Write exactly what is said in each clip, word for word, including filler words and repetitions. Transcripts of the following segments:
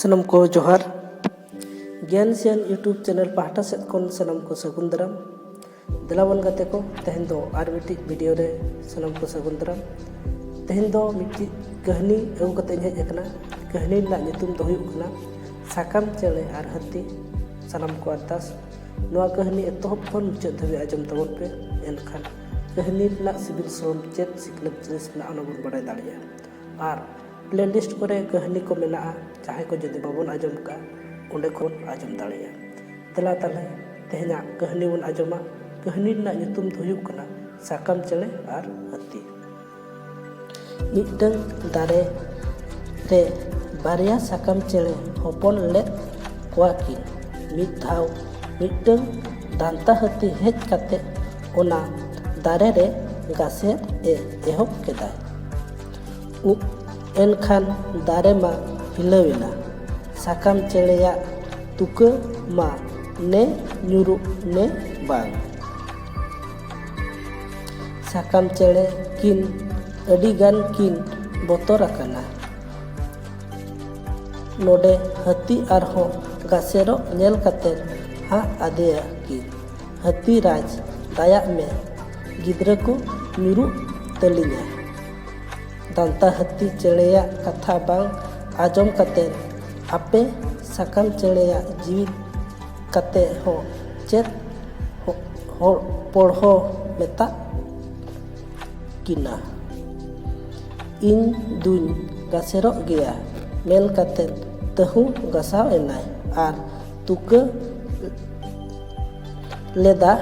ᱥᱟᱱᱟᱢ ᱠᱚ ᱡᱚᱦᱟᱨ᱾ ᱜᱮᱭᱟᱱ ᱥᱮᱭᱟᱱ YouTube ᱪᱮᱱᱮᱞ ᱯᱟᱦᱴᱟ ᱥᱮᱫ ᱠᱷᱚᱱ ᱥᱟᱱᱟᱢ ᱠᱚ ᱥᱟᱹᱜᱩᱱ ᱫᱟᱨᱟᱢ᱾ ᱫᱮᱞᱟ ᱵᱚᱱ ᱜᱟᱛᱮ ᱠᱚ, ᱛᱮᱦᱮᱧ ᱫᱚ ᱟᱨ ᱢᱤᱫᱴᱤᱡ ᱵᱷᱤᱰᱤᱭᱳ ᱨᱮ ᱥᱟᱱᱟᱢ ᱠᱚ ᱥᱟᱹᱜᱩᱱ ᱫᱟᱨᱟᱢ᱾ ᱛᱮᱦᱮᱧ ᱫᱚ ᱢᱤᱫᱴᱤᱡ ᱠᱟᱹᱦᱱᱤ ᱟᱹᱜᱩ ᱠᱟᱛᱮ ᱤᱧ ᱦᱮᱡ ᱟᱠᱟᱱᱟ᱾ ᱠᱟᱹᱦᱱᱤ ᱨᱮᱱᱟᱜ ᱧᱩᱛᱩᱢ ᱫᱚ ᱦᱩᱭᱩᱜ ᱠᱟᱱᱟ ᱥᱟᱠᱟᱢ ᱪᱮᱬᱮ ᱟᱨ ᱦᱟᱹᱛᱤ᱾ ᱥᱟᱱᱟᱢ ᱠᱚ ᱟᱨᱫᱟᱥ, ᱱᱚᱣᱟ ᱠᱟᱹᱦᱱᱤ ᱮᱛᱚᱦᱚᱵ ᱠᱷᱚᱱ ᱢᱩᱪᱟᱹᱫ ᱫᱷᱟᱹᱵᱤᱡ ᱟᱸᱡᱚᱢ ᱛᱟᱵᱚᱱ ᱯᱮ, ᱮᱱᱠᱷᱟᱱ ᱠᱟᱹᱦᱱᱤ ᱨᱮᱱᱟᱜ ᱥᱤᱵᱤᱞ ᱥᱚᱲᱚᱢ ᱪᱮᱫ ᱥᱤᱠᱷᱱᱟᱹᱛ ᱡᱤᱱᱤᱥ ᱢᱮᱱᱟᱜᱼᱟ, ᱚᱱᱟ ᱵᱚᱱ ᱵᱟᱲᱟᱭ ᱫᱟᱲᱮᱭᱟᱜᱼᱟ᱾ ᱟᱨ ᱯᱞᱮᱞᱤᱥᱴ ᱠᱚᱨᱮ ᱠᱟᱹᱦᱱᱤ ᱠᱚ ᱢᱮᱱᱟᱜᱼᱟ, ᱡᱟᱦᱟᱸᱭ ᱠᱚ ᱡᱩᱫᱤ ᱵᱟᱵᱚᱱ ᱟᱸᱡᱚᱢ ᱠᱟᱜᱼᱟ, ᱚᱸᱰᱮ ᱠᱷᱚᱱ ᱟᱸᱡᱚᱢ ᱫᱟᱲᱮᱭᱟᱜᱼᱟ᱾ ᱫᱮᱞᱟ ᱛᱟᱦᱞᱮ ᱛᱮᱦᱮᱧᱟᱜ ᱠᱟᱹᱦᱱᱤ ᱵᱚᱱ ᱟᱸᱡᱚᱢᱟ᱾ ᱠᱟᱹᱦᱱᱤ ᱨᱮᱱᱟᱜ ᱧᱩᱛᱩᱢ ᱫᱚ ᱦᱩᱭᱩᱜ ᱠᱟᱱᱟ ᱥᱟᱠᱟᱢ ᱪᱮᱬᱮ ᱟᱨ ᱦᱟᱹᱛᱤ᱾ ᱢᱤᱫᱴᱟᱹᱝ ᱫᱟᱨᱮ ᱨᱮ ᱵᱟᱨᱭᱟ ᱥᱟᱠᱟᱢ ᱪᱮᱬᱮ ᱦᱚᱯᱚᱱ ᱞᱮᱫ ᱠᱚᱣᱟ ᱠᱤᱱ᱾ ᱢᱤᱫ ᱫᱷᱟᱣ ᱢᱤᱫᱴᱟᱹᱝ ᱫᱟᱱᱛᱟ ᱦᱟᱹᱛᱤ ᱦᱮᱡ ᱠᱟᱛᱮ ᱚᱱᱟ ᱫᱟᱨᱮ ᱨᱮ ᱜᱟᱥᱮᱨ ᱮ ᱮᱦᱚᱵ ᱠᱮᱫᱟᱭ᱾ ᱩ-, ᱮᱱᱠᱷᱟᱱ ᱫᱟᱨᱮ ᱢᱟ ᱦᱤᱞᱟᱹᱣ ᱮᱱᱟ᱾ ᱥᱟᱠᱟᱢ ᱪᱮᱬᱮᱭᱟᱜ ᱛᱩᱠᱟᱹ ᱢᱟ ᱱᱮ ᱧᱩᱨᱩᱜ ᱱᱮ ᱵᱟᱝ᱾ ᱥᱟᱠᱟᱢ ᱪᱮᱬᱮ ᱠᱤᱱ ᱟᱹᱰᱤ ᱜᱟᱱ ᱠᱤᱱ ᱵᱚᱛᱚᱨ ᱟᱠᱟᱱᱟ᱾ ᱱᱚᱰᱮ ᱦᱟᱹᱛᱤ ᱟᱨᱦᱚᱸ ᱜᱟᱥᱮᱨᱚᱜ ᱧᱮᱞ ᱠᱟᱛᱮ ᱦᱟᱜ ᱟᱫᱮᱭᱟ ᱠᱤᱱ, "ᱦᱟᱹᱛᱤ ᱨᱟᱡᱽ, ᱫᱟᱭᱟᱜ ᱢᱮ, ᱜᱤᱫᱽᱨᱟᱹ ᱠᱚ ᱧᱩᱨᱩᱜ ᱛᱟᱹᱞᱤᱧᱟ᱾" ᱫᱟᱱᱛᱟ ᱦᱟᱹᱛᱤ ᱪᱮᱬᱮᱭᱟᱜ ᱠᱟᱛᱷᱟ ᱵᱟᱝ ᱟᱸᱡᱚᱢ ᱠᱟᱛᱮ, ᱟᱯᱮ ᱥᱟᱠᱟᱢ ᱪᱮᱬᱮᱭᱟᱜ ᱡᱤᱣᱤ ᱠᱟᱛᱮ ᱦᱚᱸ ᱪᱮᱫ ᱦᱚ-, ᱦᱚ-, ᱯᱚᱲᱦᱚ ᱢᱮᱛᱟᱜ ᱠᱤᱱᱟ? "ᱤᱧ ᱫᱩᱧ ᱜᱟᱥᱮᱨᱚᱜ ᱜᱮᱭᱟ," ᱢᱮᱱ ᱠᱟᱛᱮ ᱛᱟᱹᱦᱩ ᱜᱟᱥᱟᱣ ᱮᱱᱟᱭ ᱟᱨ ᱛᱩᱠᱟᱹ ᱞᱮᱫᱟ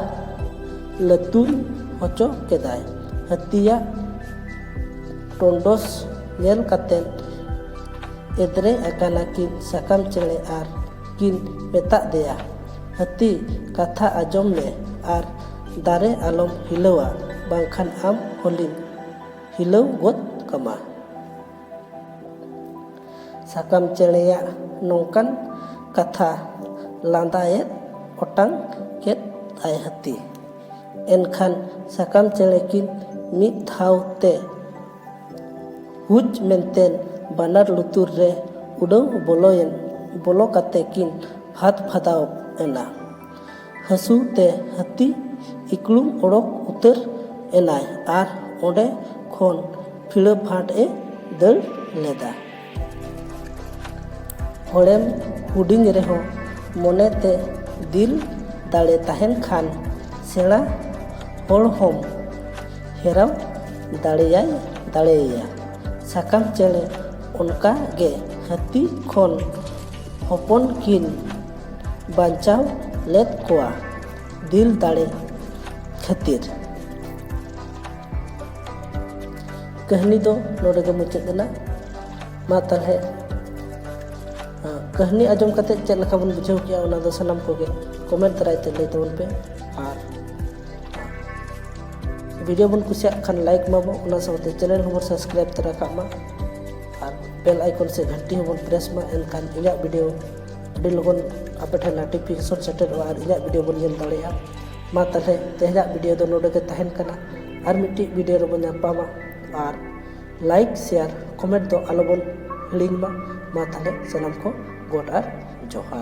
ᱞᱟᱹᱛᱩᱧ ᱦᱚᱪᱚ ᱠᱮᱫᱟᱭ᱾ ᱦᱟᱹᱛᱤᱭᱟᱜ ᱴᱚᱱᱰᱚᱥ ᱧᱮᱞ ᱠᱟᱛᱮ ᱮᱫᱽᱨᱮ ᱟᱠᱟᱱᱟ ᱠᱤᱱ ᱥᱟᱠᱟᱢ ᱪᱮᱬᱮ ᱟᱨ ᱠᱤᱱ ᱢᱮᱛᱟᱫ ᱫᱮᱭᱟ, "ᱦᱟᱹᱛᱤ, ᱠᱟᱛᱷᱟ ᱟᱸᱡᱚᱢ ᱢᱮ ᱟᱨ ᱫᱟᱨᱮ ᱟᱞᱚᱢ ᱦᱤᱞᱟᱹᱣᱟ, ᱵᱟᱝᱠᱷᱟᱱ ᱟᱢ ᱦᱚᱸᱞᱤᱧ ᱦᱤᱞᱟᱹᱣ ᱜᱚᱫ ᱠᱟᱢᱟ᱾" ᱥᱟᱠᱟᱢ ᱪᱮᱬᱮᱭᱟᱜ ᱱᱚᱝᱠᱟᱱ ᱠᱟᱛᱷᱟ ᱞᱟᱸᱫᱟᱭᱮᱫ ᱚᱴᱟᱝ ᱠᱮᱫ ᱟᱭ ᱦᱟᱹᱛᱤ᱾ ᱮᱱᱠᱷᱟᱱ ᱥᱟᱠᱟᱢ ᱪᱮᱬᱮ ᱠᱤᱱ ᱢᱤᱫ ᱫᱷᱟᱣ ᱛᱮ ᱦᱩᱪ ᱢᱮᱱᱛᱮ ᱵᱟᱱᱟᱨ ᱞᱩᱛᱩᱨ ᱨᱮ ᱩᱰᱟᱹᱣ ᱵᱚᱞᱚᱭᱮᱱ ᱵᱚᱞᱚ ᱠᱟᱛᱮ ᱠᱤᱱ ᱯᱷᱟᱫ ᱯᱷᱟᱫᱟᱣ ᱮᱱᱟ᱾ ᱦᱟᱹᱥᱩ ᱛᱮ ᱦᱟᱹᱛᱤ ᱤᱠᱲᱩᱢ ᱚᱰᱚᱠ ᱩᱛᱟᱹᱨ ᱮᱱᱟᱭ ᱟᱨ ᱚᱸᱰᱮ ᱠᱷᱚᱱ ᱯᱷᱤᱲᱟᱹ ᱯᱷᱟᱰ ᱮ ᱫᱟᱹᱲ ᱞᱮᱫᱟ᱾ ᱦᱚᱲᱮᱢ ᱦᱩᱰᱤᱧ ᱨᱮᱦᱚᱸ ᱢᱚᱱᱮᱛᱮ ᱫᱤᱞ ᱫᱟᱲᱮ ᱛᱟᱦᱮᱱ ᱠᱷᱟᱱ ᱥᱮᱬᱟ ᱦᱚᱲ ᱦᱚᱸᱢ ᱦᱮᱨᱟᱣ ᱫᱟᱲᱮᱭᱟᱭ ᱫᱟᱲᱮᱭᱟᱭᱟ᱾ ᱥᱟᱠᱟᱢ ᱪᱮᱬᱮ ᱚᱱᱠᱟ ᱜᱮ ᱦᱟᱹᱛᱤ ᱠᱷᱚᱱ ᱦᱚᱯᱚᱱ ᱠᱤᱱ ᱵᱟᱧᱪᱟᱣ ᱞᱮᱫ ᱠᱚᱣᱟ ᱫᱤᱞ ᱫᱟᱲᱮ ᱠᱷᱟᱹᱛᱤᱨ᱾ ᱠᱟᱹᱦᱱᱤ ᱫᱚ ᱱᱚᱰᱮ ᱜᱮ ᱢᱩᱪᱟᱹᱫ ᱮᱱᱟ᱾ ᱢᱟ ᱛᱟᱦᱞᱮ, ᱟᱸ, ᱠᱟᱹᱦᱱᱤ ᱟᱸᱡᱚᱢ ᱠᱟᱛᱮ ᱪᱮᱫ ᱞᱮᱠᱟ ᱵᱚᱱ ᱵᱩᱡᱷᱟᱹᱣ ᱠᱮᱜᱼᱟ, ᱚᱱᱟ ᱫᱚ ᱥᱟᱱᱟᱢ ᱠᱚᱜᱮ ᱠᱚᱢᱮᱱᱴ ᱫᱟᱨᱟᱭ ᱛᱮ ᱞᱟᱹᱭ ᱛᱟᱵᱚᱱ ᱯᱮ᱾ ᱟᱨ ᱵᱷᱤᱰᱤᱭᱳ ᱵᱚᱱ ᱠᱩᱥᱤᱭᱟᱜ ᱠᱷᱟᱱ ᱞᱟᱭᱤᱠ ᱢᱟᱵᱚᱱ, ᱚᱱᱟ ᱥᱟᱶᱛᱮ ᱪᱮᱱᱮᱞ ᱦᱚᱸᱵᱚᱱ ᱥᱟᱵᱥᱠᱨᱟᱭᱤᱵ ᱛᱚᱨᱟ ᱠᱟᱜ ᱢᱟ ᱟᱨ ᱵᱮᱞ ᱟᱭᱠᱚᱱ ᱥᱮ ᱜᱷᱟᱱᱴᱤ ᱦᱚᱸᱵᱚᱱ ᱯᱨᱮᱥ ᱢᱟ, ᱮᱱᱠᱷᱟᱱ ᱤᱧᱟᱹᱜ ᱵᱷᱤᱰᱤᱭᱳ ᱟᱹᱰᱤ ᱞᱚᱜᱚᱱ ᱟᱯᱮ ᱴᱷᱮᱱ ᱱᱳᱴᱤᱯᱷᱤᱠᱮᱥᱚᱱ ᱥᱮᱴᱮᱨᱚᱜᱼᱟ ᱟᱨ ᱤᱧᱟᱹᱜ ᱵᱷᱤᱰᱤᱭᱳ ᱵᱚᱱ ᱧᱮᱞ ᱫᱟᱲᱮᱭᱟᱜᱼᱟ᱾ ᱢᱟ ᱛᱟᱦᱞᱮ ᱛᱮᱦᱮᱧᱟᱜ ᱵᱷᱤᱰᱤᱭᱳ ᱫᱚ ᱱᱚᱰᱮ ᱜᱮ ᱛᱟᱦᱮᱱ ᱠᱟᱱᱟ᱾ ᱟᱨ ᱢᱤᱫᱴᱤᱡ ᱵᱷᱤᱰᱤᱭᱳ ᱨᱮᱵᱚᱱ ᱧᱟᱯᱟᱢᱟ᱾ ᱟᱨ ᱞᱟᱭᱤᱠ, ᱥᱮᱭᱟᱨ, ᱠᱚᱢᱮᱱᱴ ᱫᱚ ᱟᱞᱚᱵᱚᱱ ᱦᱤᱲᱤᱧ ᱢᱟ᱾ ᱢᱟ ᱛᱟᱦᱞᱮ ᱥᱟᱱᱟᱢ ᱠᱚ ᱜᱚᱰ ᱟᱨ ᱡᱚᱦᱟᱨ᱾